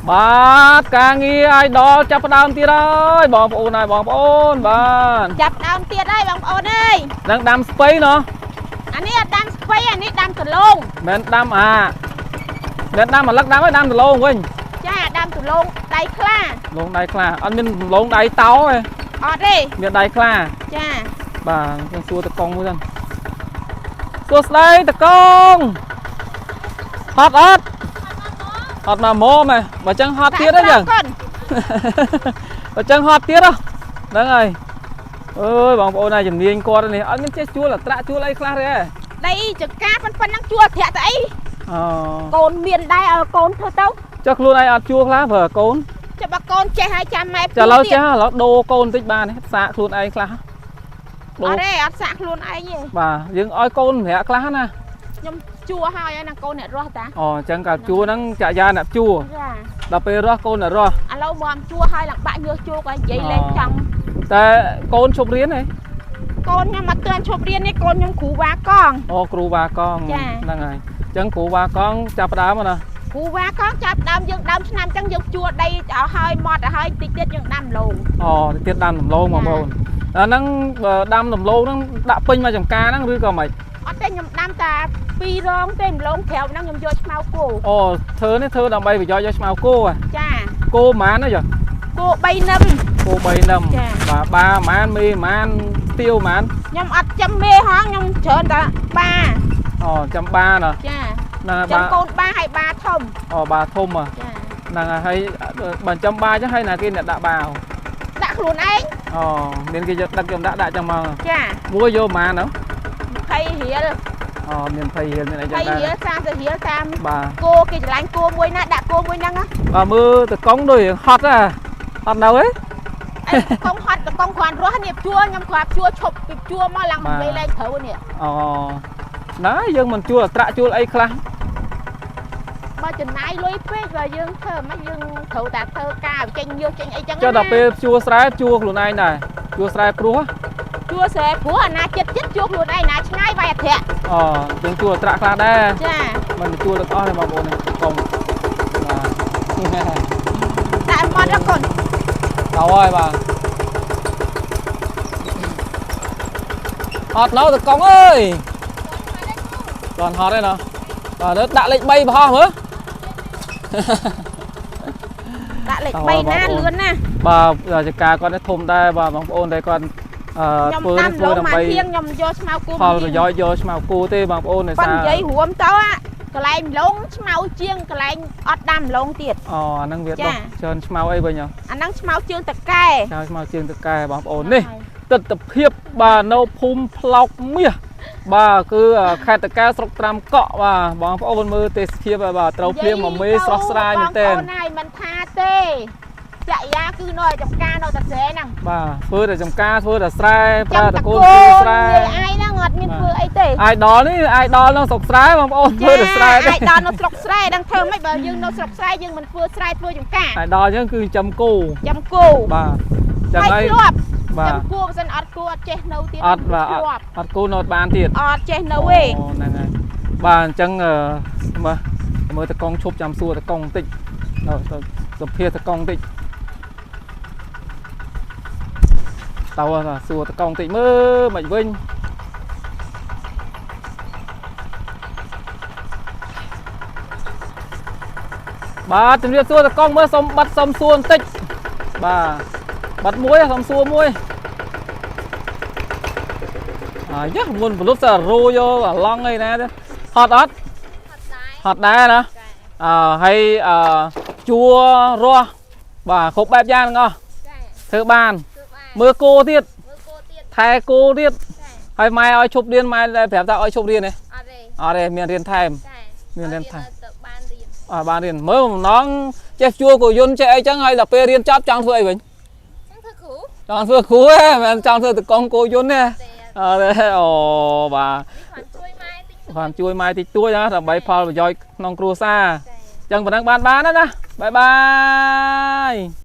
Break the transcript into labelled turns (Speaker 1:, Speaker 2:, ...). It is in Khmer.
Speaker 1: បាទការងារ idol ចាប់ផ្ដើមទៀតហើយបងប្អូនហើយបងប្អូនបាទ
Speaker 2: ចាប់ដើមទៀតហើយបងប្អូនអើយ
Speaker 1: នឹងដាំស្ពៃណោះ
Speaker 2: អានេះអត់ដាំស្ពៃអានេះដាំដលង
Speaker 1: មិនដាំអាមិនដាំអាលឹកដាំហើយដាំដលងវិញ
Speaker 2: ចាដាំដលងដៃខ្លា
Speaker 1: លងដៃខ្លាអត់មានលងដៃតោទេ
Speaker 2: អត់ទេ
Speaker 1: មានដៃខ្លា
Speaker 2: ចា
Speaker 1: បាទខ្ញុំសួរតកងមួយសិនសួស្ដីតកងហត់អត់ហត់មកម៉មហ៎បើចឹងហត់ទៀតហ៎ចឹង
Speaker 2: កូន
Speaker 1: បើចឹងហត់ទៀតហ៎ហ្នឹងហើយអើយបងប្អូនហើយជំនាញគាត់នេះអត់មានចេះជួលអត្រាជួលអីខ្លះទេ
Speaker 2: ដីចកាប៉ុណ្ណឹងជួលធាក់ទៅអី
Speaker 1: អូ
Speaker 2: កូនមានដែរឲ្យកូនធ្វើទៅ
Speaker 1: ចុះខ្លួនឯងអត់ជួលខ្លះប្រើកូន
Speaker 2: ចាំបើកូនចេះហើយចាំម៉ែ
Speaker 1: ចាឥឡូវចេះឥឡូវដូរកូនបន្តិចបានទេសាកខ្លួនឯងខ្លះដូរ
Speaker 2: អត់ទេអត់សាក់ខ្លួនឯងទេ
Speaker 1: បាទយើងឲ្យកូនម្នាក់ខ្លះណា
Speaker 2: ខ្ញុំជួហើយណាកូនអ្នករស់តា
Speaker 1: អូអញ្ចឹងកាលជួលហ្នឹងចាក់យ៉ាអ្នកជួល
Speaker 2: ចា
Speaker 1: ដល់ពេលរស់កូនអ្នករស់
Speaker 2: ឥឡូវមកជួហើយឡើងបាក់ញើសជួក៏និយាយលេងចង់
Speaker 1: តែកូនឈប់រៀនទេ
Speaker 2: កូនខ្ញុំអត់ទាន់ឈប់រៀនទេកូនខ្ញុំគ្រូវ៉ាកង
Speaker 1: អូគ្រូវ៉ាកងហ្នឹងហើយអញ្ចឹងគ្រូវ៉ាកងចាប់ផ្ដើមណា
Speaker 2: គ្រូវ៉ាកងចាប់ដើមយើងដើមឆ្នាំអញ្ចឹងយើងជួដីឲ្យហើយម៉ត់ឲ្យហើយតិចទៀតយើងដាំឡូង
Speaker 1: អូទៀតដាំដំឡូងបងប្អូនអាហ្នឹងបើដាំដំឡូងហ្នឹងដាក់ពេញមកចំការហ្នឹងឬក៏មិន
Speaker 2: អត់ទេខ្ញុំដាំតាពីររងទេម្លងក្រៅហ្នឹងខ្ញុំយកឆ្មៅគោ
Speaker 1: អូធ្វើនេះធ្វើដើម្បីប្រយោជន៍យកឆ្មៅគោហ៎
Speaker 2: ចា
Speaker 1: គោប៉ុន្មានហ្នឹង
Speaker 2: គោ3នឹម
Speaker 1: គោ3នឹម
Speaker 2: ចា
Speaker 1: បាទបាប៉ុន្មានមេប៉ុន្មានទាវប៉ុន្មាន
Speaker 2: ខ្ញុំអត់ចាំមេហងខ្ញុំច្រើនតាបា
Speaker 1: អូចាំបាណ៎
Speaker 2: ចា
Speaker 1: ហ្នឹងហើយបា
Speaker 2: ចាំកូនបាហើយបាធំ
Speaker 1: អូបាធំហ៎
Speaker 2: ចា
Speaker 1: ហ្នឹងហើយបើចាំបាចឹងហើយណាគេអ្នកដាក់បាហ៎
Speaker 2: ដាក់ខ្លួនឯង
Speaker 1: អូមានគេយកដឹកយកដាក់ដាក់ចឹងមក
Speaker 2: ចា
Speaker 1: មួយយកប៉ុន្មានហ្នឹង
Speaker 2: 20រៀល
Speaker 1: អូមាន20រៀលមានអីចឹង
Speaker 2: 20
Speaker 1: ដែរ
Speaker 2: រៀល30រៀលតាម
Speaker 1: បាទ
Speaker 2: គោគេឆ្លាញ់គោមួយណាដាក់គោមួយហ្នឹងណា
Speaker 1: បាទមើលតកង់ដូចរៀងហត់ហ่ะហត់នៅហ៎
Speaker 2: អីកងហត់តកងគ្រាន់រស់នេះជួខ្ញុំគ្រាន់ជួឈប់ពីជួមកឡើងមិនលេងត្រូវនេះ
Speaker 1: អូណាយើងមិនជួលអត្រាជួលអីខ្លះ
Speaker 2: បើចំណាយលុយពេកបើយើងធ្វើមិនយើងត្រូវតែធ្វើការចេញញើសចេញអីចឹង
Speaker 1: ចុះដល់ពេលជួលស្រែជួលខ្លួនឯងដែរជួលស្រែព្រោះ
Speaker 2: ជួស្រែព្រោះអាណាចិត្តចិត្តជួខ្លួនឯងណាឆ្ងាយវាយអធិ
Speaker 1: អូយើងជួលអត្រាខ្លះដែរ
Speaker 2: ចា
Speaker 1: មិនជួលទាំងអស់ទេបងប្អូននេះកុំបាទ
Speaker 2: ដាក់មកដល់កូន
Speaker 1: ទៅហើយបាទហត់នៅតកង់អើយគាត់ហត់ទេណោះបាទទៅដាក់លេខ3បង្ហោះមើល
Speaker 2: ដាក់លេខ3ណាលឿនណា
Speaker 1: បាទចការគាត់នេះធំដែរបាទបងប្អូនដែលគាត់អឺ
Speaker 2: ខ្ញុំ
Speaker 1: ធ្វើ
Speaker 2: ដាំ
Speaker 1: ធ្វើដើម្បី
Speaker 2: ឡងមកធៀងខ្ញុំយកឆ្មៅគោ
Speaker 1: ផលប្រយោជន៍យកឆ្មៅគោទេបងប្អូនដោយ
Speaker 2: ប៉ុន
Speaker 1: សារ
Speaker 2: និយាយរួមទៅអាកន្លែងឡងឆ្មៅជាងកន្លែងអត់ដាំឡងទៀត
Speaker 1: អូអាហ្នឹងវាដុះច្រើនឆ្មៅអីវិញហ៎
Speaker 2: អាហ្នឹងឆ្មៅជើងតកែ
Speaker 1: ឆ្មៅឆ្មៅជាងតកែបងប្អូននេះទស្សនភាពបាទនៅភូមិផ្លោកមាសបាទគឺខេត្តតកែស្រុកត្រាំកក់បាទបងប្អូនមើលទេសភាពបាទត្រូវភ្លៀងមួយមេស្រស់ស្រាយមែនទែន
Speaker 2: បងប្អូនហើយមិនថាទេចរិយាគឺនៅចំការនៅតែស្រែហ្នឹង
Speaker 1: បាទធ្វើតែចំការធ្វើតែស្រែប្រើត
Speaker 2: ត
Speaker 1: កូនធ្វើស្រែ
Speaker 2: និយាយអាយហ្នឹងអត់មានធ្វើអីទេ
Speaker 1: អាយដល់នេះអាយដល់នៅស្រុកស្រែបងប្អូនធ្វើតែស្រែទេ
Speaker 2: អាយដល់នៅស្រុកស្រែដឹងធ្វើម៉េចបើយើងនៅស្រុកស្រែយើងមិនធ្វើស្រែធ្វើចំការ
Speaker 1: អាយដល់អញ្ចឹងគឺចំគោ
Speaker 2: ចាំគោ
Speaker 1: បាទចឹង
Speaker 2: ហើយ
Speaker 1: ហើយ
Speaker 2: ធ្លាប់
Speaker 1: បាទ
Speaker 2: ចាំគោបើសិនអត់គោអត់ចេះនៅទៀត
Speaker 1: អត់បាទ
Speaker 2: ធ្លាប់
Speaker 1: អត់គោនៅអត់បានទៀត
Speaker 2: អត់ចេះនៅទេ
Speaker 1: អូហ្នឹងហើយបាទអញ្ចឹងអឺមើលមើលតកងឈប់ចាំសួរតកងបន្តិចទៅសុភាតកងបន្តិចតើសួរតកងបន្តិចមើលមិនវិញបាទជំរាបសួរតកងមើលសុំបាត់សុំសួរបន្តិចបាទបាត់មួយសុំសួរមួយអាយ៉ាមុនបលុតសារោយកអាឡង់អីណាទេហត់អត់ហត់ដែរណាអឺហើយអឺជួរស់បាទគ្រប់បែបយ៉ាងទាំងអស់
Speaker 3: ចា
Speaker 1: ធ្វើបាន
Speaker 3: ធ្វើបាន
Speaker 1: មើលគោទៀត
Speaker 3: មើលគោទៀត
Speaker 1: ថែគោទៀត
Speaker 3: ចា
Speaker 1: ហើយម៉ែឲ្យឈប់រៀនម៉ែដែលប្រាប់ថាឲ្យឈប់រៀនទេ
Speaker 3: អត់ទេ
Speaker 1: អត់ទេមានរៀនថែម
Speaker 3: ចា
Speaker 1: មានរៀនថែម
Speaker 3: ទៅបានរៀន
Speaker 1: អត់បានរៀនមើលបំណងចេះជួគោយន្តចេះអីចឹងហើយដល់ពេលរៀនចប់ចង់ធ្វើអីវិញ
Speaker 3: ចឹងធ្វើគ្រូ
Speaker 1: ចង់ធ្វើគ្រូហ៎មិនមែនចង់ធ្វើតកងគោយន្តទេ
Speaker 3: ទេ
Speaker 1: អត់ទេអូបាទ
Speaker 3: គាត់ជួយម៉ែតិច
Speaker 1: បានជួយម៉ែតិចតួចណាដើម្បីផលប្រយោជន៍ក្នុងគ្រួសារ
Speaker 3: ចា
Speaker 1: ចឹងប៉ុណ្ណឹងបានបានណាណាបាយបាយ